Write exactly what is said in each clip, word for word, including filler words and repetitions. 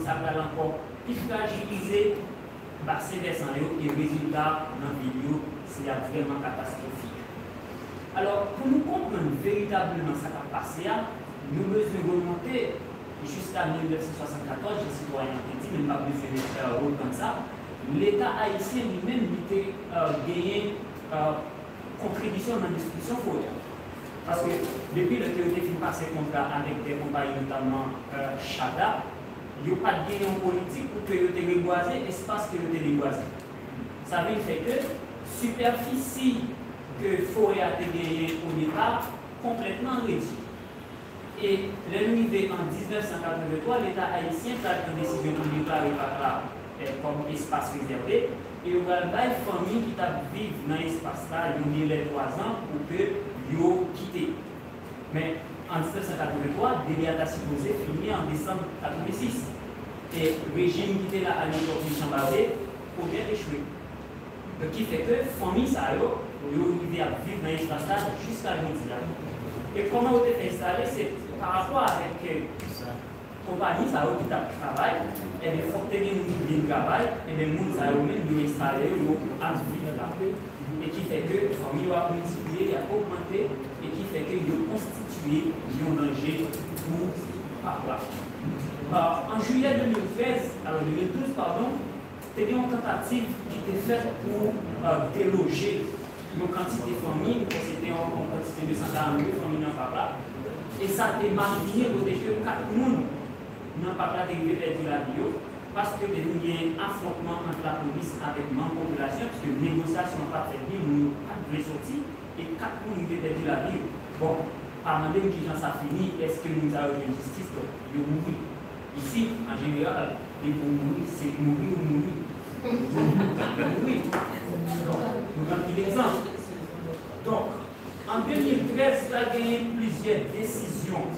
sa pral ankò pi frajilize basen vèsan yo e rezilta nan vil yo se ap vrèman katastwofik. Alò, pou nou konprann veritableman sa k ap pase a, nou bezwen remonte jiska mil nèf san swasannkatòz, jan sitwayen an te di, men m pa bezwen reprann sa. Leta ayisyen li menm, li te genyen kontribisyon nan destriksyon forè a. Paske depi lè ke yo te fin pase kontra avèk de konpayi, notamman Chada, yo pa t gen yon politik pou ke yo te rebwaze espas ke yo te debwaze. Sa vin fè ke sipèfisi ke forè a te genyen o depa konplètman redui. E lè nou rive an diznèf san katrevenntwa, Leta ayisyen pral pran desizyon pou deklare pak la kòm espas rezève, e yo pral bay fanmi ki t ap viv nan espas la yon delè twazan pou ke yo kite. Men, an diznèf san katrevenntwa, delè a ta sipoze fini an desanm katrevensis. E rejim ki te la alepòk, Mechan Babe, pwojè echwe. Donk, ki fè ke fanmi sa yo, yo rive ap viv nan espas la jiska jodi a. E kòman yo te fè enstale, se pa rapò avèk konpayi sa yo ki t ap travay, ebyen, fòk te gen moun ki vin travay, ebyen, moun sa yo menm, yo enstale yo, yo ap viv la. E ki fè ke fanmi yo ap miltipliye, y ap ogmante, e ki fè ke yo konstitiye yon danje pou pak la. An jiyè de mil trèz, alò de mil douz, padon, te gen yon tantativ ki te fèt pou deloje yon kantite fanmi, m kwè se te yon kantite de san karannde fanmi nan pak la. E sa te malfini kote ke kat moun nan pak la te rive pèdi lavi yo, paske te vin gen afwontman ant lapolis avèk manm popilasyon, paske negosyasyon an pa t fèt byen, moun yo pa t vle soti, e kat moun rive pèdi lavi yo. Bon, pa mande m kijan sa fini, èske moun sa yo jwenn jistis? Donk, yo mouri. Isit, an jeneral, depi w mouri, se mouri ou mouri. Mouri. Donk, nou pran anpil egzanp. Donk, an de mil trèz, ta genyen plizyè desizyon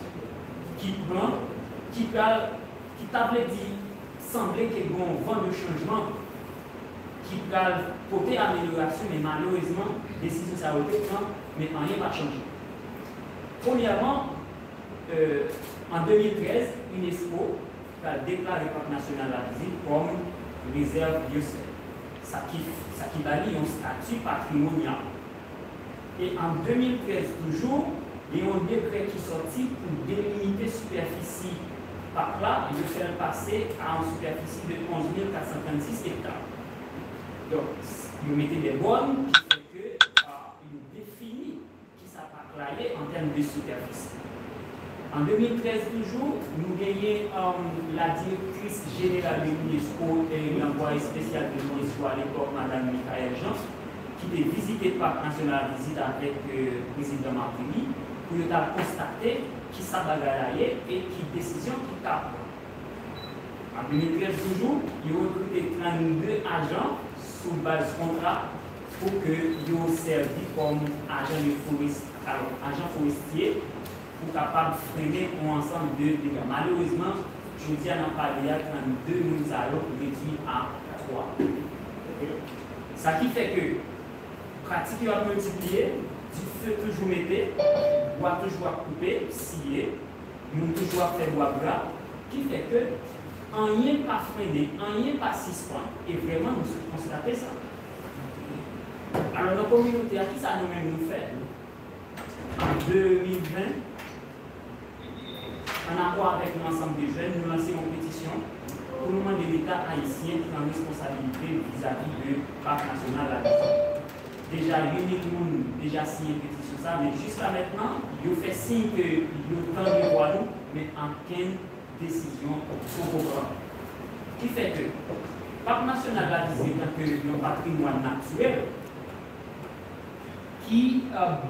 ki pran, ki pral, ki ta vle di, sanble ke gen yon van de chanjman ki pral pote amelyorasyon, men malerezman, desizyon sa yo te pran, men anyen pa chanje. Premyèman, an de mil trèz, unesco pral deklare Pak Nasyonal Lavizit kòm rezèv biyosfè, sa ki, sa ki ba li yon estati patrimonyal. E an de mil trèz toujou, gen yon dekrè ki sòti pou delimite sipèfisi pak la, yo fè l pase a yon sipèfisi de onz mil kat san trannsis ekta. Donk, yo mete de bòn ki fè ke yo defini kisa pak la ye an tèm de sipèfisi. An de mil trèz toujou, nou genyen la direktris jeneral de unesco e lanvwaye espesyal de unesco alepòk, madanm Michaelle Jean, ki te vizite Pak Nasyonal Lavizit avèk prezidan Martelly pou yo ta konstate kisa bagay la ye e ki desizyon ki ta pran. An de mil trèz toujou, yo rekrite trannde ajan sou baz kontra pou ke yo sèvi kòm ajan de forès, alò, ajan forestye pou kapab frennen yon ansanm de dega. Malerezman, jodi a n ap pale a, trannde moun sa yo redui a twa. Sa ki fè ke pratik yo ap miltipliye, dife toujou mete, bwa toujou ap koupe, siye, moun toujou ap fè bwa gra, ki fè ke anyen pa frennen, anyen pa sispann. E vrèman, nou sot konstate sa. Alò, nan kominote a, kisa nou menm nou fè? An de mil ven, an akò avèk yon ansanm de jèn, nou lanse yon petisyon pou nou mande Leta ayisyen pran responsabilite vizavi de Pak Nasyonal Lavizit. Deja, yon mil moun deja siyen petisyon sa, men jiska mentnan, yo fè siy ke yo tande vwa nou, men ankenn desizyon poko pran. Ki fè ke Pak Nasyonal Lavizit, antanke yon patrimwàn natirèl, ki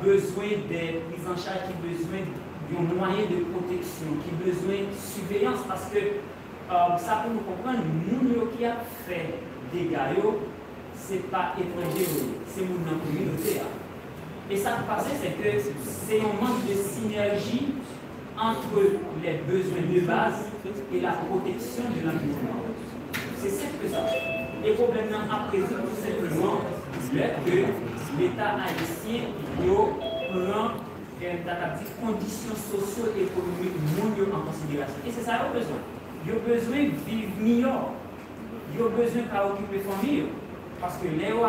bezwen de prizanchaj, ki bezwen yon mwayen de pwoteksyon, ki bezwen siveyans, paske sa pou nou konprann, moun yo ki ap fè dega yo, se pa etranje yo ye, se moun nan kominote a. E sa k pase, se ke se yon mank de sinèji entre les besoins de base et la protection de l'environnement. Se senp ke sa. E pwoblèm nan ap rezoud tou senpleman lè ke Leta ayisyen yo pran, ta kab di, kondisyon sosyo-ekonomik moun yo an konsiderasyon. E se sa yo bezwen. Yo bezwen viv miyò. Yo bezwen ka okipe fanmi yo. Paske lè yo